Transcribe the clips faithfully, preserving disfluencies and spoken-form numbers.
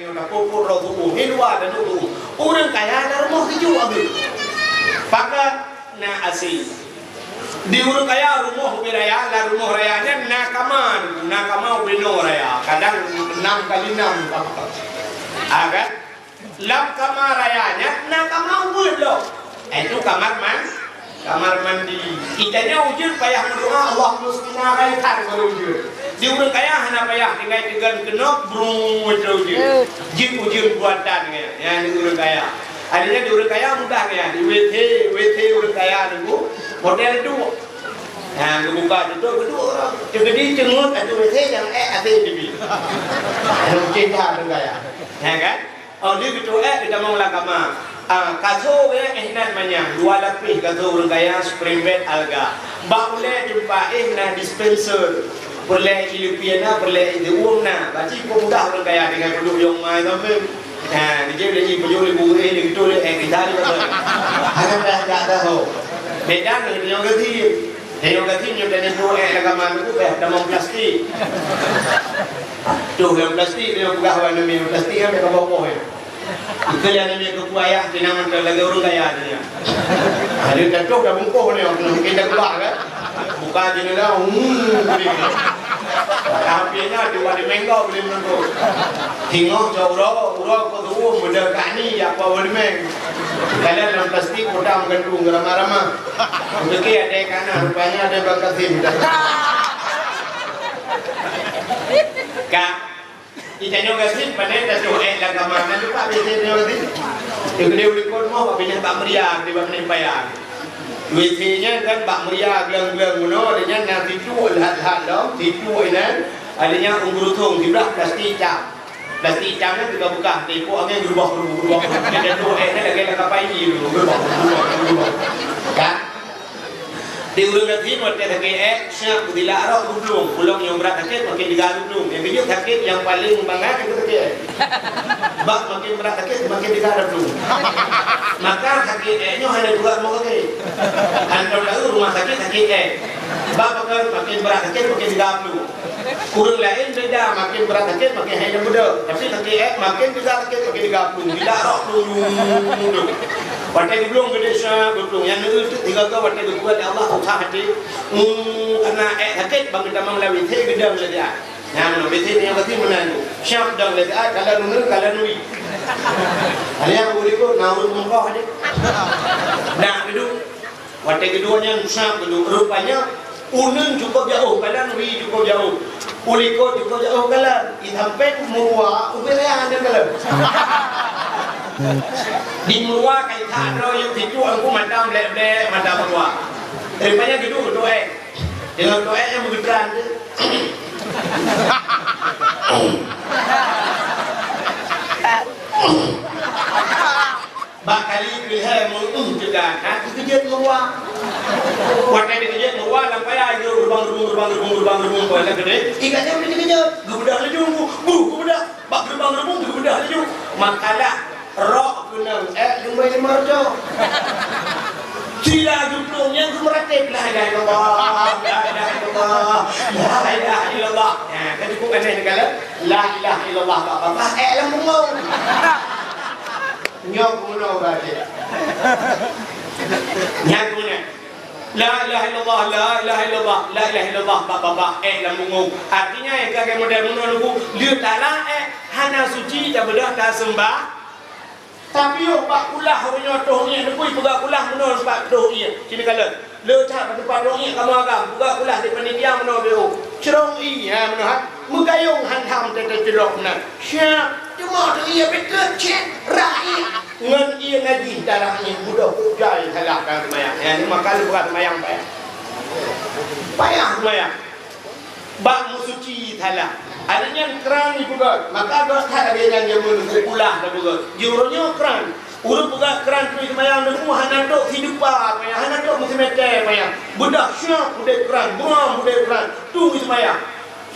Tapupuk roh tubuh, di luwa dan tubuh. Ureueng kaya na rumoh tujoh abeuh. Pakat na asi. Di ureueng kaya rumoh ubé raya, lam rumoh raya nyan na kama, na kama ubé noe raya. Kadang enam kali enam. Ah, kan? Lam kama raya nyan na kama ubeuet lom. Eh, itu kamar man-, kamar mandi. Itanyoe ujeuen payah meudoa, "Allahumma asqina ghaitsan," baru ujeuen. Di ureueng kaya hana payah, tinggai teugon keunoe, brung, itu ujeuen. Jeuet ujeuen buatan nyan, nyan di ureueng kaya. Akhirnya di ureueng kaya mudah nyan, di W C, W C ureueng kaya nunggu model duek. Nah, geubuka tutup, geuduek ureueng. Teugedi teungeut ateueh W C nyang ék até dibi. Anu cinta ureueng kaya. Ya kan? Oh, di geuduek ék geutamong lam kama. Ah, kasô gaya éhnan manyang, dua lapéh kasô ureueng kaya, spring bed, alga. Bak ulèe teumpat éh na dispenser. Peureulèe ileupie na, peureulèe ieuem na. Berarti peumudah ureueng kaya dengan peuduek yong mai sampai. Ha, dijak lé ibu juri bu éh, lé geuduek lé éh, kita ni betul. Hana payah jak dah ho. Beda ngon tanyoe gasien. Tanyoe gasien nyoe tanyoe duek éh lam kama nyoe payah tamong plastik. Tuh, lam plastik, dia peugah awak nami plastik kan, mereka bawa poh, ya. Itu yang nami keu ayah, tina mantong lagèe ureueng kaya dia. Ada jatuh dah bungkuh ni, mungkin dah keluar kan. Buka jendela, hmm, boleh. Tapi nya, dia ada mango boleh menunggu. Tengok, cak uroe, uroe keu tuwoe, benda kat ni, apa boleh main. Kalau dalam plastik, udah mengandung ramah-ramah. Mungkin ada kanak, rupanya ada bang Kasim. Kak, Di tanyoe gasien, pane tatuh ék lam kama, na lupa biasa tanyoe gasien. Di keudéh ulikot moh, bak binéh bak meuria, di bak binéh paya. W C nyan kan bak meuria, gleueng-gleueng bunoe, lheueh nyan na titu lhat-lhat lom, titu inan, lheueh nyan unggu rusong, siblah plastik itam. Plastik itam nyan teuka beukah, teuipoh angén geurubah-geurubah, geurubah-geurubah. Jadi tatuh ék nyan lagèe lam kapa ini, geurubah-geurubah, geurubah-geurubah. Kan? Di ureueng gasien watèe sakét ék, siap geutilak rot geuplueng. Ulôn nyang brat sakét makin deuga geuplueng. Nyang keujeuet sakét nyang paleng mangat itu sakét ék. Bak makin brat sakét, makin deuga geuplueng. Maka sakét ék nyoe hana juga rumoh sakét. Hantom taeu rumoh sakét, sakét ék. Bak makin, makin brat sakét, makin deuga geuplueng. Ureueng laén beda, makin brat sakét, makin hai lôn beudôh. Tapi sakét ék, makin deuga sakét, makin deuga plueng. Tidak rok plueng, plueng, plueng. Watèe geuplueng geude sa geuplueng. Nyang neu teuk tiga-tiga watèe geupeugah lé Allah, usah até. Hmm, karena ék sakét, bang geutamong lam W C geudong lé dia. Nyang W C nyoe pasti meunan. Siap dong lé dia, kalau neu, kalau nui. Ada yang boleh ikut, nah, urut mengkoh aja. Nah, duduk. Watèe keudua nyan usah geudong. Rupanya, uneun cukôp jaôh, kalon wie cukôp jaôh. Ulikot cukôp jaôh kalon. Di sampéng meuruwa, ubé raya nyan kalon. Di meuruwa ka itha droe yôh situ, angku mata blek-blek, mata meuruwa. Rupanya geudong, geudong ék. Deungon geudong ék nyang meugeutran tu. Bak kali keu lhèe meu-, teuga, na teukeujot meuruwa. Watèe teukeujot meuruwa, lam paya jeuet geubang reubung, geubang reubung, geubang reubung, watèe keudeh, ié ka nyan teukeujot, geubeudôh laju, buh, geubeudôh. Bak geubang reubung, geubeudôh laju. Makalah, rok keunong, ék, geumai limong reutôh. Sila geuplueng nyang geumeuratéb, "La ilaha illallah, la ilaha illallah, la ilaha illallah." Nah, kan cukup aneh kan? La ilaha illallah, bak babah, ék lam bungong. Nyoe bunoe berarti. Nyan bunoe. La ilaha illallah, la ilaha illallah, la ilaha illallah, bak babah, ék lam bungong. Artinya, nyang ka lagèe model bunoe nunggu, lheueh tala ék, hana suci, tabeudôh, taseumbah. Tapi, oh, bak kulah, uroe nyoe toh ié, neukui peugah kulah, bunoe bak toh ié. Sini kalon. Le that bak teumpat droe ié kamoe agam, peugah kulah di panitia meunoe B O. Crông ié, ha, meunoe, ha. Meugayong hantam teuteulok na. Siap, teuma droe ié beutôi cit, rah ié. Ngon ié najih darah ié, beudôh jai salah ka seumayang. Ya, ni maka le peugah seumayang payah. Payah seumayang. Bak meusuci salah. Ada nyan kran ipeugah. Maka dok that lagèe nyan jameun kulah tapeugah. Di uroe nyoe kran. Ureueng peugah kran turi seumayang nunggu hana trok sidupa payah, hana trok meusimeté payah. Beudôh syok udép kran, buram udép kran, turi seumayang.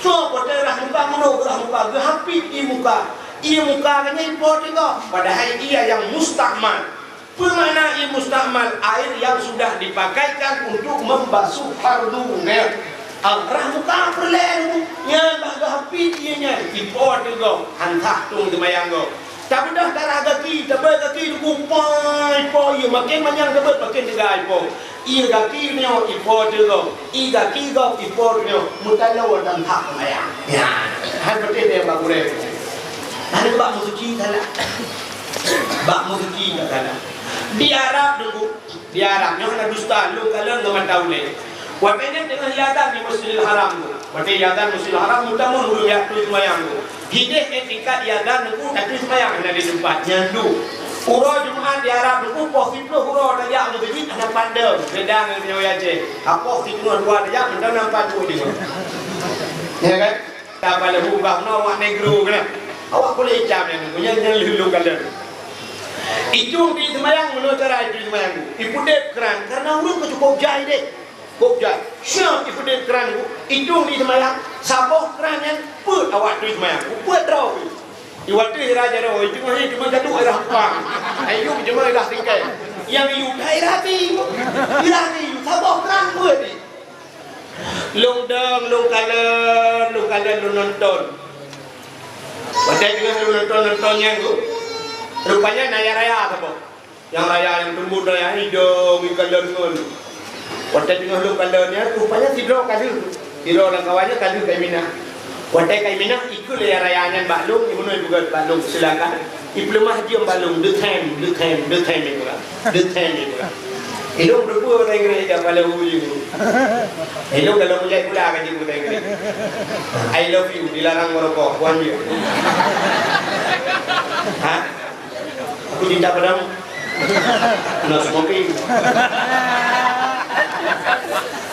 Syok watèe rah muka, meunoe rah muka, geuhapit ié muka. Ié muka nyan ipo teuga, padahai ié nyang mustakmal. Peue makna ié mustakmal? Air yang sudah dipakaikan untuk membasuh fardu, nyan. Ah, rhah muka peureulèe Teungku. Nyan bak geuhapit ié nyan, ipo teuh gob, han sah tueng seumayang gob. Tabeudôh darah gaki, tabeuet gaki Teungku, pai-pai ié, maken manyang tabeuet, maken teuga ipo. Ié gaki nyoe ipo teuh gob, ié gaki gob ipo teuh nyoe, meutaloe dan that seumayang. Nyan, han patéh deh bak gurèe. Hana bak meusuci salah. Bak meusuci salah. Di Arab Teungku, Di Arab nyoe hana dusta, lôn kalon ngon mata ulèe. Watèe nyan teungoh iazan di Masjidil Haram tu. Watèe iazan Masjidil Haram, meutamong ureueng jak tui seumayang tu. Hideh etikat iazan Teungku, tatui seumayang hana di teumpat. Nyan duek. Uroe Jumat di Arab Teungku, poh siplôh uroe tajak meuseujid hana pandang. Beda ngon nyoe Aceh. Ha, poh siplôh dua tajak, mantong nampak duek deungoe. Ya kan? Ka bak lheueh bah na awak negro keunan. Awak kulét itam nyan, nyan, nyan lheueh lôn kalon. Itueng tui seumayang, meunoe cara tui seumayang. Ipeudeb kran, karena ureueng ka cukôp jai deh. Cukôp jai. Siap ipeudeb kran, itueng tui seumayang, saboh kran nyan peuet awak tui seumayang. Peuet droe. Iwatèe ira jaroe, itueng nyan cuma jaduk ira hupang. Ayub cuma ira singkai. Nyang yub dah ira ti. Ira ti, saboh kran peuet. Lôn dong, lôn kalon, lôn kalon, lôn nonton. Watèe teungoh lôn nonton-nonton nyan tu, rupanya na nyang raya saboh. Nyang raya nyang teumbon raya idong ikalon ngon. Watèe teungoh lôn kalon nyan, rupanya sidroe ka lheueh. Sidroe lam kawan nyan ka lheueh ka iminah. Watèe ka iminah, ikheun lé nyang raya nyan bak lôn, ibunoe juga bak lôn, silakan. Ipeuleumah jeuem bak lôn, "Deuthem, deuthem, deuthem," ipeugah. "Deuthem," ipeugah. Ilôn beutôi bahasa Inggréh, jak pala hu jih. Ilôn dalam mujai pula ka jeuet bahasa Inggréh. "I love you," dilarang merokok, puan jeuet. Ha? "Aku cinta padamu." No smoking.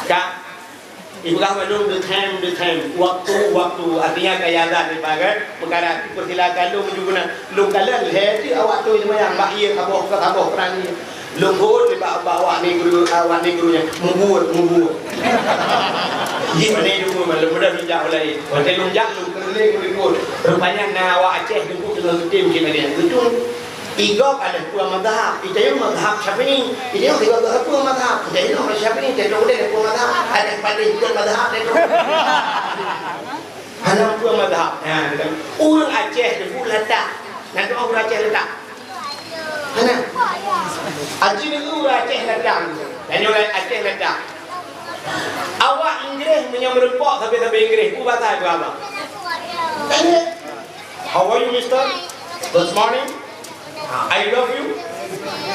Kak, Ipeugah bak lôn, "Deuthem, deuthem." Waktu, waktu. Artinya ka iazan ibarat peukara, ipersilakan lôn meunyoe guna. Lôn kalon lhèe teuk awak tui seumayang bak ié saboh, saboh kran ié. Lôn buet bak, bak awak negro, awak negro nyan. Mubuet, mubuet. Jih mana ié mubuet, lôn mudah lôn jak ulèe. Watèe lôn jak, lôn keuneulheueng lôn ikot. Rupanya na awak Aceh jemput teungoh geutem cit lagèe nyan. Beutôi. Igob ada dua mazhab, itayong mazhab Syafi'i, itayong igob ada dua mazhab, itayong mazhab Syafi'i, itayong ada dua mazhab, ada paling dua mazhab, ada dua. Hana dua mazhab. Ha, kan. Ureueng Aceh tu latak. Nak doa ureueng Aceh latak. Hana. Aji ni ureueng Aceh latak. Dan ureueng Aceh latak. Awak Inggris meunyoe meureumpok sabe-sabe Inggris, peue bahasa itu apa? Inggris. "How are you, mister? Good morning. I love you.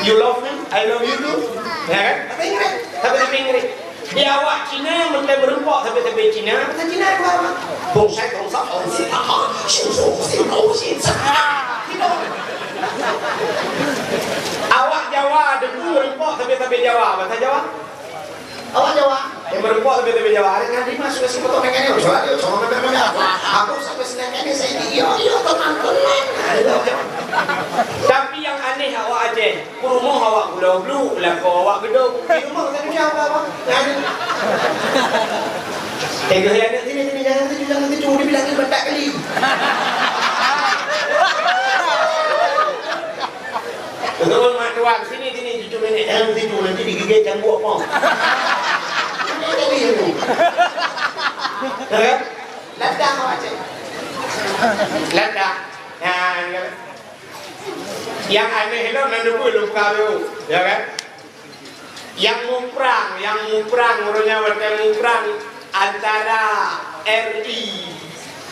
You love me. I love you too." Ya kan? Bahasa Inggris. Sabe-sabe Inggris. Di awak Cina, meunyoe meureumpok sabe-sabe Cina, bahasa Cina itu apa? Bong sai, bong sa, bong si, ha, ha, shu, shu, si, bong si, sa. Gitu. Awak Jawa, deungon meureumpok sabe-sabe Jawa, bahasa Jawa. Awak Jawa, yang meureumpok sabe-sabe Jawa, hari nyan di mas sudah sipotong dengan dia, coba dia, coba dia, coba dia. Aku sampai senang ini, saya ini, iya, iya, tenang, tenang. Tapi yang aneh awak Aceh, peurumoh awak pulo blu, lakoe awak geudong. Di rumoh tak ada apa-apa. Ngan. Tengok ya, anak sini, sini, jangan situ, jangan situ, dibilang ni batak kali. Betul, mak tuan, sini, sini, cucu nenek, jangan situ, nanti digigit cambuk apa. Jadi itu. Ya kan? Ladah awak Aceh. Ladah. Nah, ya kan? Yang aneh itu, nanti pun lupa tu. Ya kan? Nyang muprang, nyang muprang, uroe nyan watèe muprang antara R I,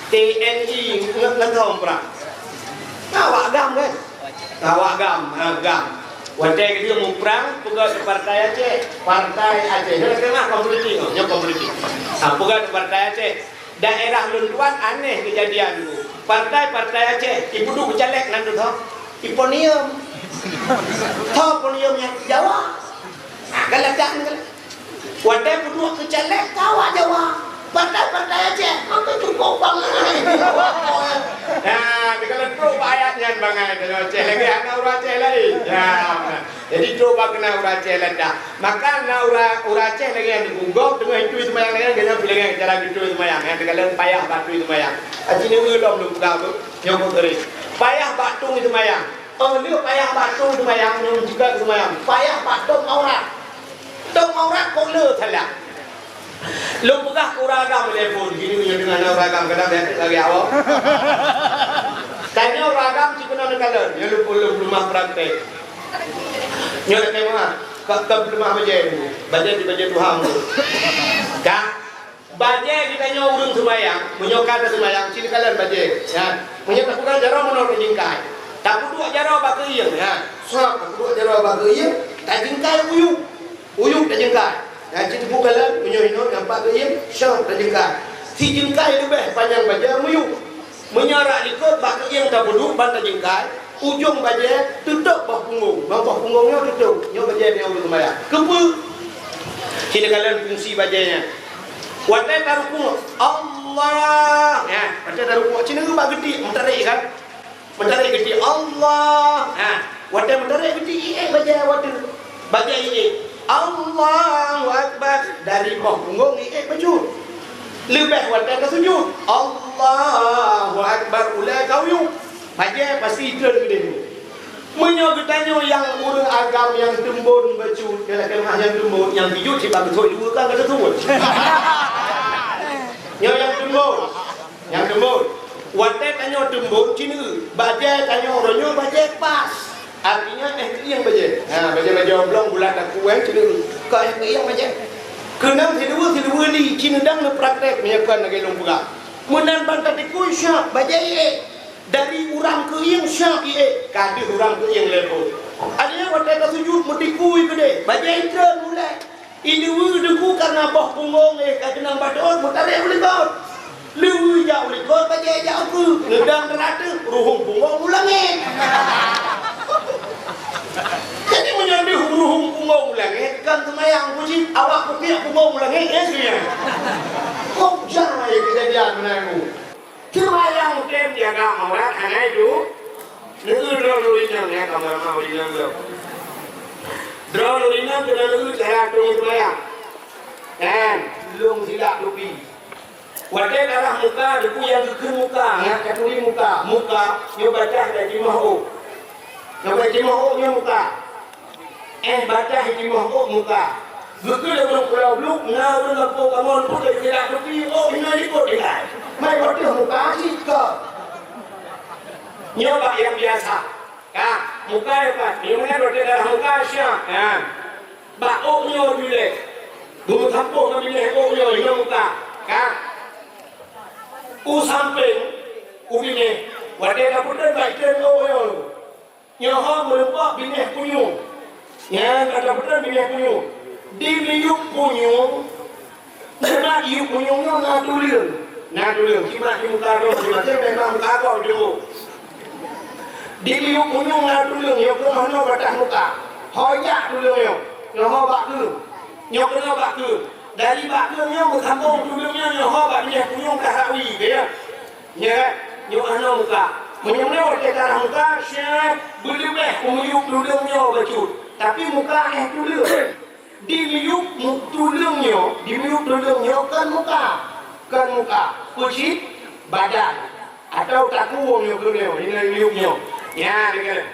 T N I, nge-, ngon soe muprang? Awak GAM kan? Awak GAM, ha, GAM. Watèe geudeh muprang, peugöt partai Aceh, partai Aceh. Nyoe tengah kompetisi, nyoe kompetisi. Ha, peugöt partai Aceh. Daerah lôn tuan aneh keujadian tu. Partai-partai Aceh, ipeuduek keu caleg nan tu tho. Iponium. Tho ponium nyan Jawa. Nah, galak dak nyan. Watèe peuduek keu caleg ka awak Jawa. Partai-partai Aceh, maka cukup bangai. Nah, kalau trok bak ayat nyan bangai, Aceh lagi hana ureueng Aceh lain. Ya, nah. Jadi, trok bak keunan ureueng Aceh ladah. Maka na ureueng, ureueng Aceh lagèe nyan, gob teungoh tui seumayang lagèe nyan, geuhnyan pih lagèe nyan cara geutui seumayang. Nyang teukalon payah bak tui seumayang. Aci ni ulôn lôn peugah tu, nyoe keuh sering. Payah bak tui seumayang. Oh, lheueh payah bak tui seumayang, nyoe juga seumayang. Payah bak dom aurat. Dom aurat kok le salah. Lôn peugah keu ureueng agam lé phon, jinoe nyoe deungon ureueng agam kadang lagèe awak. Tanyoe ureueng agam cit keunoe neukalon, nyoe lôn, lôn peuleumah praktek. Nyoe lakèe meu'ah, ka, ka peuleumah bajèe nyoe. Bajèe di bajèe Tuhan tu. Ka, bajèe geutanyoe ureueng seumayang, meunyoe ka taseumayang, cit neukalon bajèe. Ya, meunyoe tapeugah jaroe meunoe tajingkai. Tapeuduek jaroe bak keuieng, ya. Sab tapeuduek jaroe bak keuieng, tajingkai u yup. U yup tajingkai. Nyan cit teupeue kalon, meunyoe inoe nyang bak keuieng, sab tajingkai. Sijingkai leubeh panyang bajèe meuyup. Meunyoe rot likot bak keuieng tapeuduek ban tajingkai, ujong bajèe teutôp boh punggong. Ngon boh punggong nyoe teutôp, nyoe bajèe nyoe seumayang. Keupeue? Cit neukalon fungsi bajèe nyan. Watèe tarukuk, Allah. Nyan, watèe tarukuk, cit neukalon bak geutik, meutarek kan? Meutarek geutik Allah. Ha, watèe meutarek geutik iék bajèe watèe. Bajèe iék. Allahu Akbar. Dari boh punggong iék bacut. Leubeh watèe tasujut. Allahu Akbar ulèe ka u yup. Bajèe pasti treun keudéh. Meunyoe geutanyoe nyang ureueng agam nyang teumbon bacut, nyang lakèe meu'ah nyang teumbon, nyang bijut cit bak geuthôi dua kan ka teuthôi. Nyoe nyang teumbon. Nyang teumbon. Watèe tanyoe teumbon, cit neueu, bajèe tanyoe uroe nyoe bajèe pas. Artinya, éh keuieng bajèe. Ha, bajèe-bajèe oblong bulat daku, eh, cit neueu. Ka éh keuieng bajèe. Keunong siluweue-siluweue li, cit neudong neupraktek meunyoe kon lagèe lôn peugah. Meunan ban tatikui sab, bajèe iék. Dari urang keuieng sab iék. Ka deuh urang keuieng lé phon. Artinya, watèe tasujut meutikui keudéh, bajèe treun ulèe. Iluweue teungku kareuna boh punggong éh ka keunong batot meutarek u likot. Luweue jak u likot bajèe jak u keue. Neudong teurateuh ruhueng punggong u langèt. Jadi meunyoe deuh ruhueng punggong u langèt, kon seumayang peue jih, awak kupiek punggong u langèt, eh, seumayang. Kok jai keujadian meunan ku? Seumayang tem jaga aurat hana itu. Neu droeneuh inong ya, kamu ramah inong lo. Droeneuh inong keuneuk cara tueng seumayang. Kan, lôn silap lupi. Watèe darah muka, debu nyang geukheun muka, ngat katuri muka, muka, nyoe bacah dari jimoh ôk. Nyoe bacah jimoh ôk nyoe muka. Éh, bacah jimoh ôk muka. Geukheun lé ureueng Pulo Bruk, na ureueng gampông kamoe pun dari sira tepi, ôk hinoe likot ilai. Mai bodoh muka cit ka. Nyoe bak nyang biasa. Ka, muka nyoe pat. Nyoe meunan rot darah muka siap. Ha. Bak ôk nyoe dilèe. Beumeusampôh ngon binéh ôk nyoe, nyoe muka. Ka. U sampéng, u binéh. Watèe ka peutrön bak itrön ôk nyoe. Nyoe ho meurumpok binéh punyueng. Nyan atra peutrön binéh punyueng. Di miyueb punyueng, na di miyueb punyueng nyoe na tuleueng. Na tuleueng, simak di muka droe, simak memang muka agam jeuet. Di miyueb punyueng na tuleueng, nyoe keuh meunoe batah muka. Ho jak tuleueng nyoe, nyoe ho bak keue. Nyoe keunoe bak keue. Dari bak keue nyoe meusambông tuleueng nyoe, nyoe ho bak binéh punyueng ka rawi, ya. Nyan, nyoe hana muka. Meunyoe meunan watèe tarah muka, syeh, beuleubeh u miyueb tuleueng nyoe bacut. Tapi muka éh tuleueng. Di miyueb mu-, tuleueng nyoe, di miyueb tuleueng nyoe kon muka. Kon muka. Peue cit? Badan. Atau takue nyoe keunoe, di miyueb nyoe. Nyan,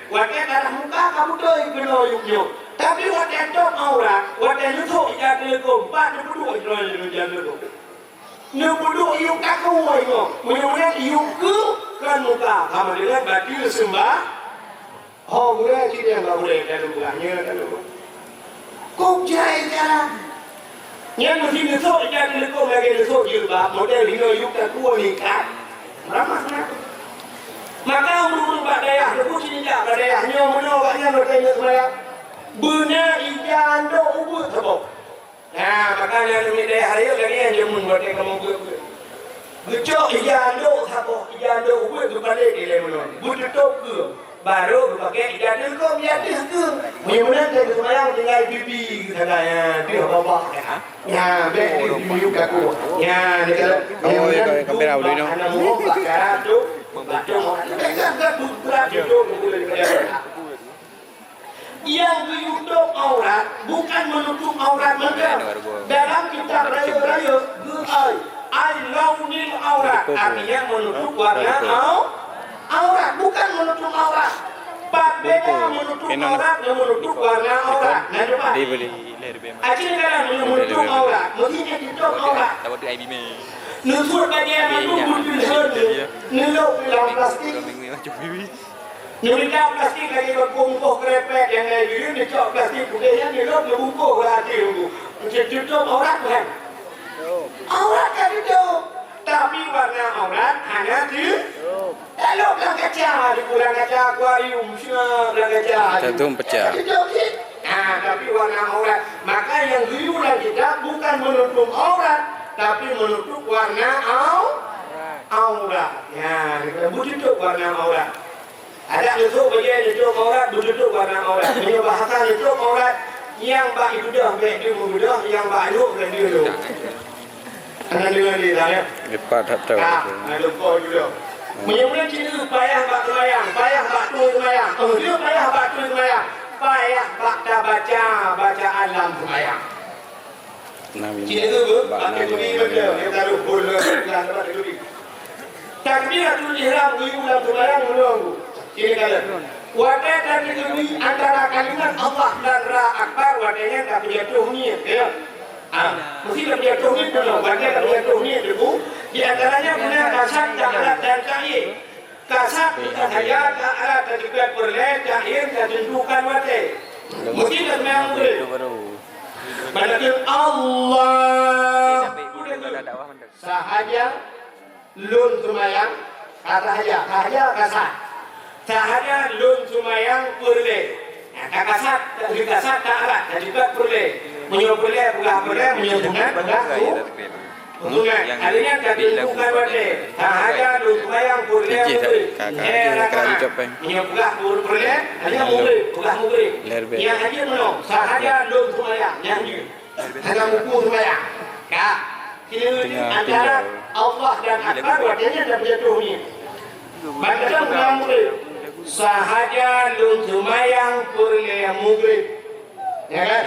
watèe tarah muka ka beutôi keunoe yueb nyoe. Tapi watèe tôp aurat, watèe neusok ija teuleukom, pat neupeuduek droe nyoe ija teuleukom. Neupeuduek yueb takue nyoe. Meunyoe meunan yueb keue kon muka. Hana deungon bacut seumbah. Ho gurèe cit nyang ka gurèe ka lôn peugah nyoe ka lôn peugah. Kok jai cara? Nyan meusti neusok ija teuleukom lagèe neusok jilbab, model hinoe yueb takue nyoe ka. Ramah sangat. Maka ureueng-ureueng bak dayah, neupeucit jak bak dayah, nyoe meunoe awak nyan lôn tanyong seumayang. Beuna ija andok ubeuet saboh. Nah, maka nyan aneuk miet dayah rayeuk lagèe nyan jameun watèe kamoe beuet-beuet. Geucok ija andok saboh, ija andok ubeuet geupalék ilèe meunoe. Geuteutôp keue. Barô geupakè ija teuleukom, ija deuh keue. Meunyoe meunan teuh geuseumayang tinggai pipi geusagai, ya, deuh babah, ya. Ya, bèk deuh miyueb takue. Ya, ni kalau, oh, iya, kamera dulu, no. Aneuk muda bak cara tu, bak tu, bak tu, bak tu, bak tu. Nyang geuyue tôp aurat bukan meunutup aurat mantong. Dalam kitab rayeuk-rayeuk geuai, ai launil aurat, artinya meunutup warna au-, aurat, bukan meunutup aurat. Pat Menutup aurat dan menutup warna aurat. Nah, coba. Acil kadang menutup aurat, mungkin tutup aurat. Nusut bagian itu butuh hal ni. Nilok dalam plastik. Nurita plastik lagi bungkuh kerepek yang lain dulu, dicok plastik putih yang nilok dibungkuh berarti itu. Tutup aurat kan? Aurat kan itu. Tapi warna aurat hanya di dalam kaca, di bulan kaca akuarium, semua bulan kaca. Jantung pecah. Nah, tapi warna aurat. Maka yang dulu dalam kitab bukan menutup aurat, tapi menutup warna au aurat. Ya, kita butuh warna aurat. Ada nutup bagian nutup aurat, betutup warna aurat. Meunyoe bahasa nutup aurat, nyang bak ibudah bèk dimubudah, nyang bak lhok bèk diulhok. Hana deungoe lé dah, ya. Lepas tak tahu. Ah, na lupa juga. Meunyoe cit payah bak seumayang, payah bak tu seumayang. Oh, dia payah bak tu seumayang. Payah bak tabaca bacaan lam seumayang. Cina tu, bak pakai turi benda, dia taruh bola, pegang dapat turi. Takbiratul ihram geuyue lam seumayang meunong. Cina kala. Watèe taturi antara kalimat Allah dan ra akbar, watèe nyan tapeujatuh niet, ya. Ah, mesti tapeujatuh niet dulu, watèe tapeujatuh niet dulu. Di antaranya guna kasat, ta'arat dan ta'khir. Kasat kita saja ta'arat, tadeungoe peureulèe, ta'khir, tateuntukan watèe. Mesti taseumayang Maghrib. Maka Allah. Sahaja lôn seumayang, ka sahaja, sahaja kasat. Sahaja lôn seumayang peureulèe. Nah, ka kasat, ka kasat ta'arat, ka juga peureulèe. Meunyoe peureulèe, peugah peureulèe, meunyoe sunat, peugah su-, sunat. Artinya, ka bila bukan watèe. Sahaja lôn seumayang peureulèe Maghrib. Lhèe rakaat. Meunyoe peugah peureulèe, artinya Maghrib, peugah Maghrib. Nyang haji meunoe, sahaja lôn seumayang, nyang haji. Hana muphom seumayang. Ka. Keuneuk antara Allah dan akbar, watèe nyan tapeujatuh niet. Maka lôn seumayang Maghrib. Sahaja lôn seumayang peureulèe Maghrib. Ya kan?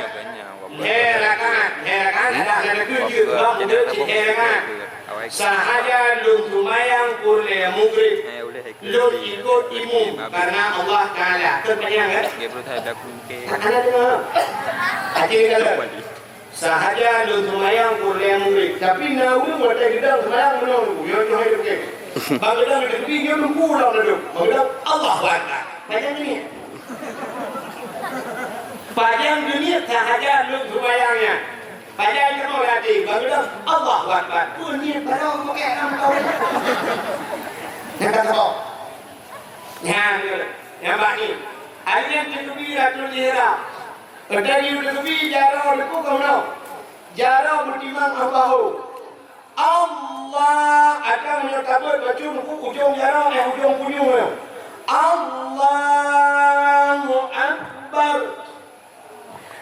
Lhèe rakaat, lhèe rakaat, ada, ada tujuh, sebab Maghrib cit lhèe rakaat. Sahaja lôn seumayang peureulèe Maghrib. Lôn ikut imum karena Allah Taala. Kan panjang kan? Ada dengar? Ada dengar? Sahaja lôn seumayang peureulèe Maghrib, tapi na ureueng watèe geudong seumayang meunong, yo, yo, yo, yo. Bak geudong di teumpat, yo, teumpat ulang ladôm. Bak geudong, Allahu Akbar. Pajan geunie? Pajan geunie sahaja lôn seumayang nyan. Pajan geunie berarti, bak geudong, Allahu Akbar. Peue niet baroe meuke lam kau. Nyang ka sabab. Nyan, nyan bak ni. Hai nyang teutubi ratul ihram. Teutubi jaroe, teutubi jaroe, teutubi keunoe. Jaroe meutimang Allah. Allah, atau meunyoe tabeuet bacut buku ujong jaroe, eh, ujong punyueng nyoe. Allahu Akbar.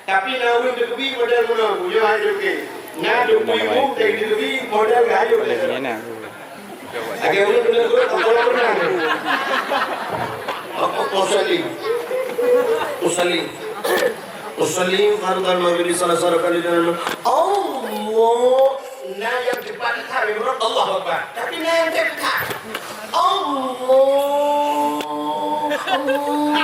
Tapi na ureueng teutubi model meunoe, ujong hai teutubi. Na teutubi bu, teutubi model rahayu. Lagèe ureueng keuneuk ureueng, apa pernah? Usalli. Usalli. Usalli fardal maghribi salasa rak'atin. Allah. Na nyang cepat that, Allahu Akbar. Tapi na nyang cepat that. Allah. Allah.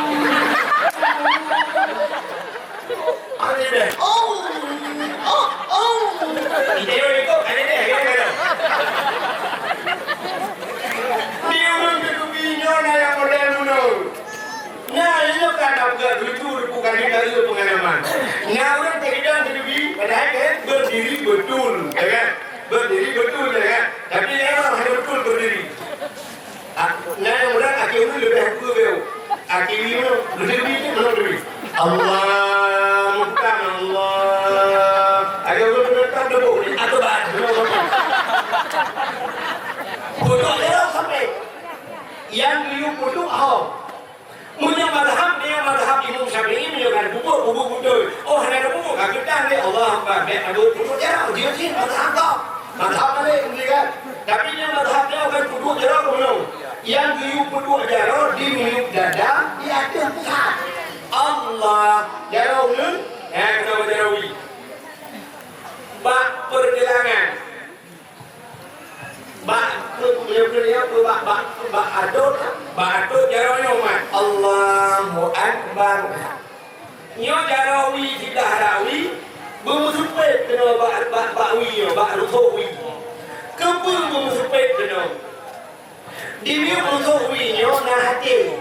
Ada deh. Oh, oh, oh. Kita yang ikut, ada deh, ada deh. Di ureueng teutubi nyoe na nyang model meunoe. Na, nyoe ka tapeugah jujur, bukan dikasih pengalaman. Na ureueng teuridang teutubi, padahai kan berdiri betul, ya kan? Berdiri betul, ya kan? Tapi memang hanya betul berdiri. Ah, na nyang meunan akhé ureueng leubeh peue beu. Akhé ureueng leubeh leubeh tu meunan leubeh. Allah, bukan Allah. Akhé ureueng leubeh tak debok ni atau bah. Puduk dia sampai. Yang dulu puduk hau. Meunyoe mazhab dia mazhab Imam Syafi'i, meunyoe ka puduk, puduk beutôi. Oh, hana puduk, ka geutang dia. Allah Akbar. Bèk puduk dia, dia cit mazhab kau. Mazhab Malik, kan? Tapi nyan mazhab nyoe kan peuduek jaroe keunoe. Nyang geuyue peuduek jaroe di miyueb dada di ateueh that. Allah, jaroe ulôn, eh, keunoe jaroe wi. Bak peurgeulangan. Bak, bak, bak, bak ateueh, bak ateueh jaroe nyoe mat. Allah. Akbar. Nyoe jaroe wie siblah rawi, beumeuseupet keunoe bak, bak, bak wie nyoe, bak rusok wie. Keupeue beumeuseupet keunoe? Di miyueb rusok wie nyoe na até.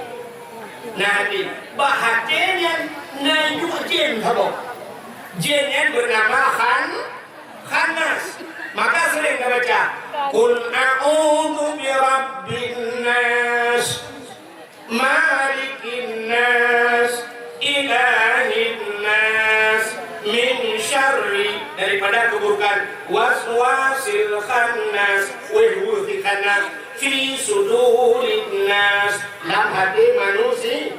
Na até. Bak até nyan na yue jén saboh. Jén nyan beunama Khan-, Khannas. Maka sering tabaca, "Qul a'udzu birabbin nas." Malikin nas, ilahin nas, min syarri, daripada keburukan, waswasil khannas, wéh weueh si khannas, fi sudurin nas, lam até manusia.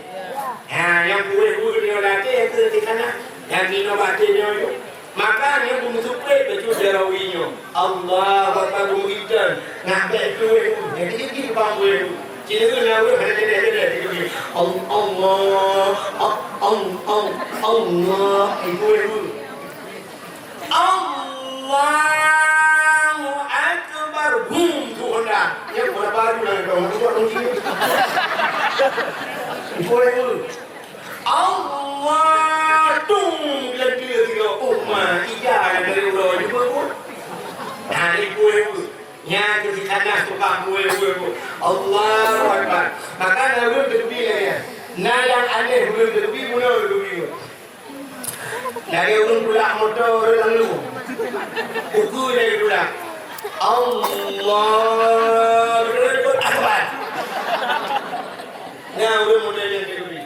Ha, nyang wéh weueh nyoe lam até, nyang keu si khannas, nyang di nyoe até nyoe. Maka nyan beumeuseupet bacut jaroe wie nyoe. Allahu Akbar, beumeugitan. Nah, bèk tuwéh. Nyang tieb-tieb bang tuwéh. Cina na wéh, hana jadeh-jadeh. Al-, Allah, al-, al-, al-, Allah. Itu wéh. Allahu Akbar. Bum, tu honda. Nyan honda baru lah, kau. Itu wéh. Allah, tung, bila dia tiga, oh, ma, ija yang dari ulo juga pun. Nah, ni kue pun. Nya tu di tanah tukang kue, kue pun. Allahu Akbar. Maka na ureueng teubi lagèe nyan. Na nyang aneh ureueng teubi, mula teubi. Lagèe ureueng tulak moto ureueng lalu. Buku dari tulak. Allah Akbar. Na ureueng moto yang teubi.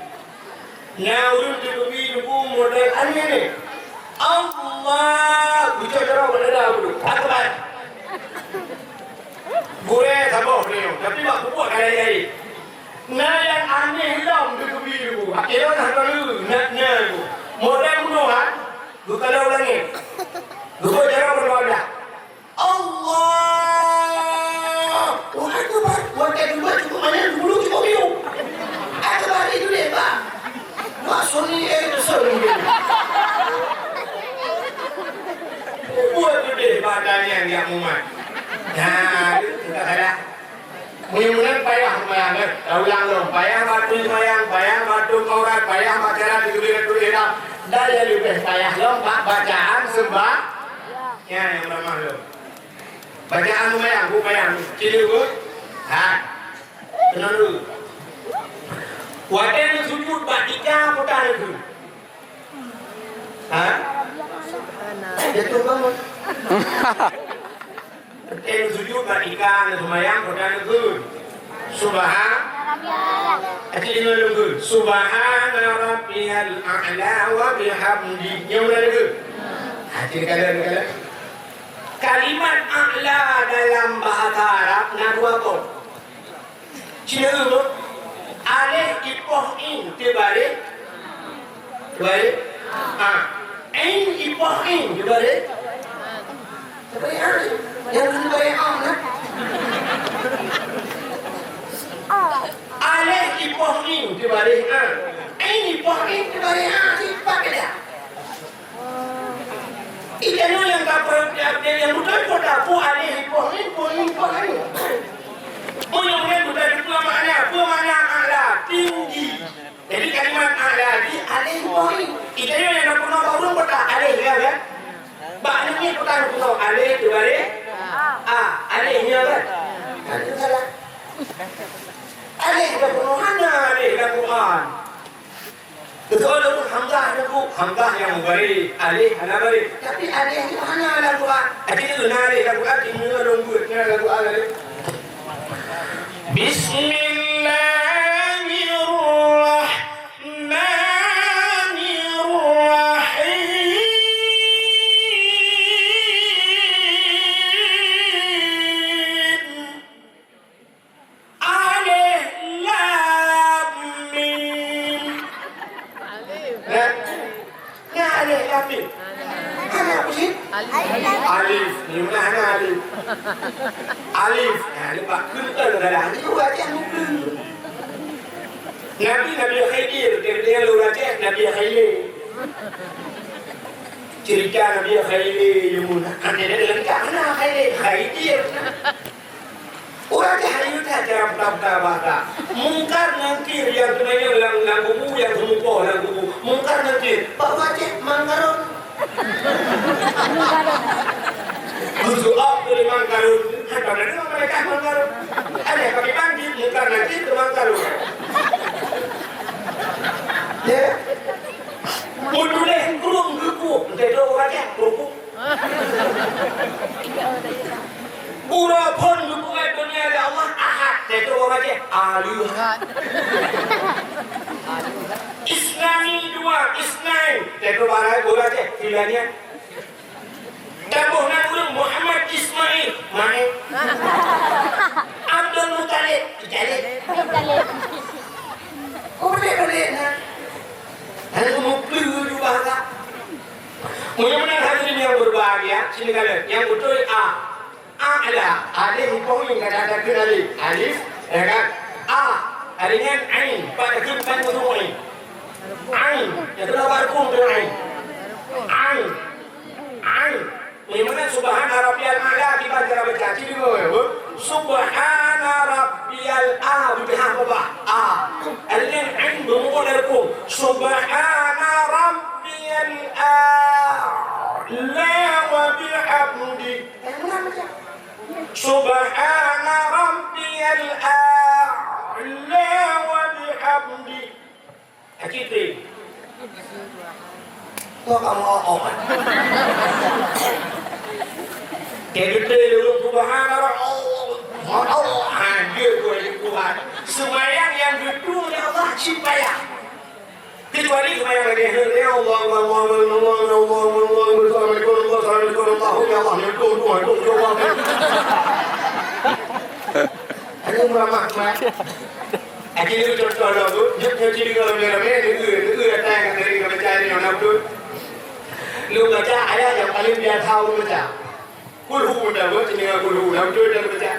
Na ureueng teubi lugu model aneh nyoe. Allah! Bucok jaroe bak dada beudôh. Akbar! Gurèe saboh nyoe, tapi bak pupuk ka laén-laén. Na nyang aneh lom teubi lugu. Akhé lôn hana lé, na, na lugu. Model bunoe, ha? Geukalon langèt. Geubuet jaroe bak dada. Allahu Akbar. Watèe geuba cukup manyang, gulu cukup miyueb. Akbar itu deh, Pak. Maksudnya, eh, itu sering dia. Buat tu deh, badannya yang mumat. Nah, itu tak salah. Meunan payah seumayang, eh. Taulang lom. Payah bacut seumayang, payah bacut aurat, payah bak cara di gurèe tu ihram. Dan nyang leubeh payah lom, bak bacaan sembah. Ya, yang ramah lom. Bacaan seumayang, bu payah. Cili bu. Ha. Kena dulu. Watèe neusujud bak tika, peugah laju. Ha? Jatuh bangun. Watèe neusujud bak tika, neuseumayang, peugah laju. Subhan-, Aci deungoe lôn kheun. Subhana rabbiyal a'la wa bihamdi. Nyoe ulang lagèe. Aci deungoe, deungoe. Kalimat a'la dalam bahasa Arab na dua boh. Cina eu boh. Alif ipoh in teubareh. Teubareh a. Ain ipoh in teubareh. Teubareh a. Nyang teubareh a na. Alif ipoh in teubareh a. Ain ipoh in teubareh a. Sipat beda. Ika nyoe nyang ka peureuti update nyang beutôi peue tapeue alif ipoh in, ipoh in, ipoh in. Meunyoe ureueng beutôi peue makna, peue makna a'la, tinggi. Jadi kalimat a'la di alif ipoh in. Ika nyoe nyang na peunoh bak ureueng peugah alif, ya kan? Bak nyan peugah peunoh alif teubareh a, alif nyan kan? Nah, itu salah. Alif ka peunoh hana alif lam Quran. Beutôi lôn hamzah nyoe, hamzah nyang mubareh, alif hana bareh. Tapi alif nyoe hana lam Quran. Aci nyoe na alif lam Quran, di nyoe lôn buet, na lam Quran alif. Bismillahirrahmanirrahim. Alif lam mim. Alif. Eh? Nah, alif lam mim. Hana apa sih? Alif. Alif. Ni mana hana alif? Alif. Nah, ni bak keu tu dah. Ni buat dia bukan. Nabi, Nabi Khidir, dia, dia lu raja Nabi Khidir. Cerita Nabi Khidir, ilmu nak. Ada, ada lengkap mana Khidir? Khidir. Ureueng jih hayu that cara peugah-peugah bahasa. Mungkar Nangkir nyang teumanyong lam Lam kubu nyang seumupoh lam kubu. Mungkar Nakir. Pak Wajib mangkarun. Meusu'ab keu lé mangkarun. Hai, bagaimana dengan malaikat mangkarun? Ada kami panggil Mungkar Nakir keu mangkarun. Ya. Meutuléh krueng geukueh. Entah itu orang baca, krueng. Uroe phon geupeugah donya lé Allah Ahad, teuka ureueng Aceh Aleuhat. Isnani dua, Isnain, teuka ureueng Aceh Filanian. Taboh nan ureueng Muhammad Ismail, Mail. Abdul Muttalib, Jalib. Kok pelik-pelik na? Hana meupeue juga agak. Meunyoe meunan hadirin yang berbahagia, sini kalian. Yang betul A. A'la. Alif mupoh ngieng, kadang-kadang kheun alif. Alif, ya kan? A. Hari nyan ain. Pat takheun, pat mupoh ain. Ain. Ya, kenapa hukum dengan ain? Ain. Ain. Meunyoe meunan subhana rabbiyal a'la, kiban cara baca. Ciri dua, ya, Bu. Subhana rabbiyal a, beuteuhah babah. A. Alif ain beumeu'un dari hukum. Subhana rabbiyal a'la wa bihamdi. Eh, meunan baca. Subhana rabbiyal a'la wa bihamdi. Aci teuh. Kok kamu oh. Kayak gitu ya, lu, subhanallah. Allah, Allah, anjir, gue di Tuhan. Sembahyang yang betul ya Allah, cipayah. Kecuali sembahyang lagi, ya Allah, Allah, Allah, Allah, Allah, Allah, Allah, Allah, Assalamualaikum, Allah, Assalamualaikum, Allah, ya Allah, ya Tuhan, Tuhan, Tuhan, ya Allah. Hanya meramah, Mat. Akhirnya contoh lah tu, jeuet nyoe ciri kalau dia ramai, dia, dia, dia datang dari baca ni, orang betul. Lu baca ayat yang paling biasa orang baca. Qul hu dah buat, sini dengan qul hu, dah betul dah baca.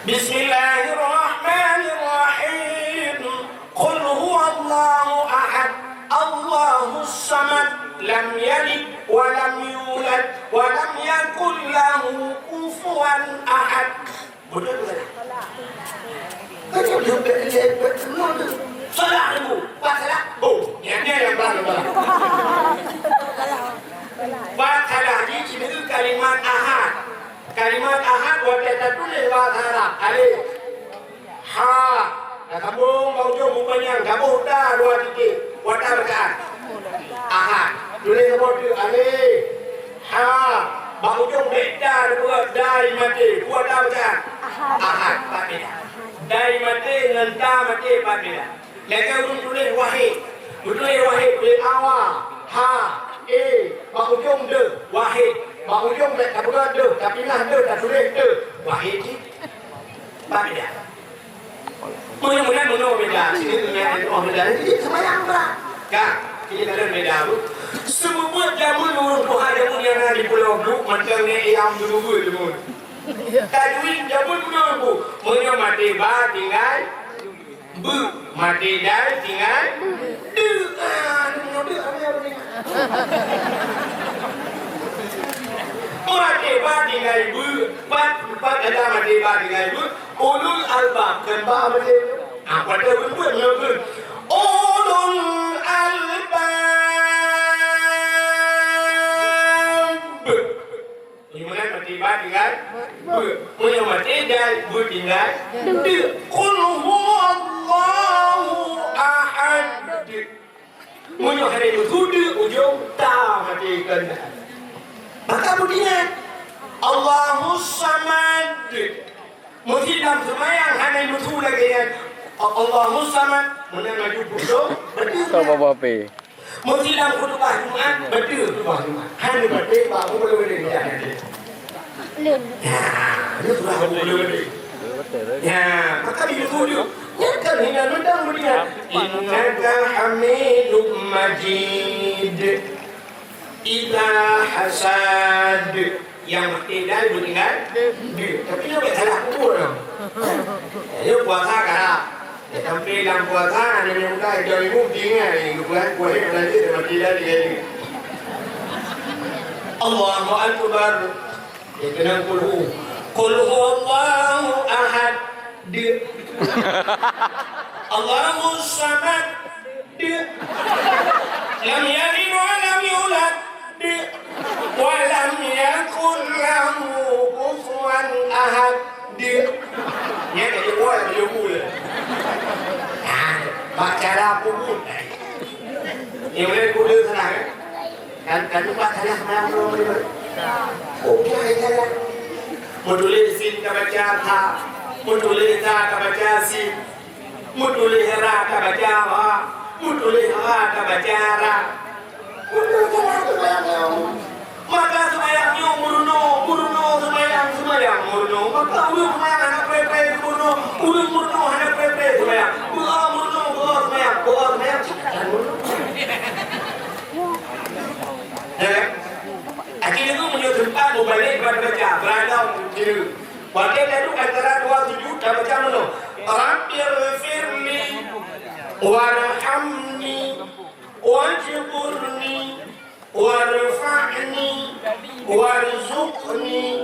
Bismillahirrahmanirrahim. Qul huwallahu ahad, Allahus samad, lam yalid wa lam yulad, wa lam yakul lahu kufuwan ahad. Betul ke salah? Kan dia belum ber-, ber-, ber-, salah dulu. Pas salah. Oh, niatnya yang salah, salah. Pas salah. Di sini kalimat ahad. Kalimat ahad, watèe tatuléh bahasa Arab. Alif. Ha. Tasambông bak ujông bukon nyan, gaboh ta dua titik. Watèe bacaan. Ahad. Tuléh gaboh tu. Alif. Ha, bak ujông bèk ta teupeugah dai maté. Peue ta bacaan? Ahad. Ahad, pat beda. Dai maté ngon ta maté pat beda. Lagèe ureueng tuléh wahid. Meutuléh wahid, tuléh awa, ha, e, bak ujông deuh, wahid. Bak ujông bèk tapeugah deuh, tapinah deuh, tatuléh deuh. Wahid cit. Pat beda. Meunan-meunan meunyoe beda, sini dunia dan Allah beda. Jadi, seumayang bra. Ka, sini kadang beda, Bu. Seumeubeuet jameun ureueng tuha jameun nyang na di Pulo Bruk, mantong ngon ayam dulu, Bu, jameun. Tajwid jameun meunyoe, Bu. Meunyoe maté ba, tinggai beu. Maté dal, tinggai deu. Ah, meunyoe deu, ramé ureueng ingat. Maté ba, tinggai beu. Pat, pat ada maté ba, tinggai beu. Ulul albab, kan ba maté. Ah, pada ureueng buet ngon ureueng. Ulul albab. Meunyoe maté ba tinggai beu. Meunyoe maté dal beu tinggai deu. Qul huwallahu ahad. Meunyoe hana meusudu ujông ta maté keunan. Maka beuingat, Allahus Samad. Meuseuti lam seumayang hana meusu lagèe nyan, Allahus Samad, meunan maju putôh, beutôi. Sama bape. Meuseuti lam khutubah Jumat, beutôi khutubah Jumat. Hana beutôi, baru boleh boleh bicara. Ya, ini sudah boleh boleh. Ya, maka di situ dia, ya kan, hina nendang dia. Innaka Hamidum Majid. Idza hasad. Nyang maté dal beutinggai deu. Tapi nyoe bèk salah kubur nyoe. Nyoe puasa karab. Ya, sampai lam puasa, hana nyang muda, hijau ibu, tinggai. Bukan kuah, bukan dia, dia maté dal, dia deu. Allahu Akbar. Ya, kena qul hu. Qul huwallahu ahad. Deu. Allahus samad. Nyang laén kode salah, kan? Kan, kan lupa salah nama. Oh, ya, ya, ya. Meutuléh sin ka baca tha, meutuléh tha ka baca sin, meutuléh ra ka baca ra, meutuléh ra ka baca ra. Beutôi salah tu bayang nyoe. Maka seumayang nyoe meurunoe, meurunoe seumayang, seumayang meurunoe. Maka ureueng seumayang hana pré-pré meurunoe, ureueng meurunoe hana pré-pré seumayang. Beuo meurunoe, beuo seumayang, beuo seumayang. Cit that meurunoe. Ya kan? Akhirnya tu meunyoe teumpat mubalek bak baca, beurandom diri. Watèe taduek antara dua sujud, tabaca meunoe, "Rabbighfirli warhamni wajburni warfa'ni warzuqni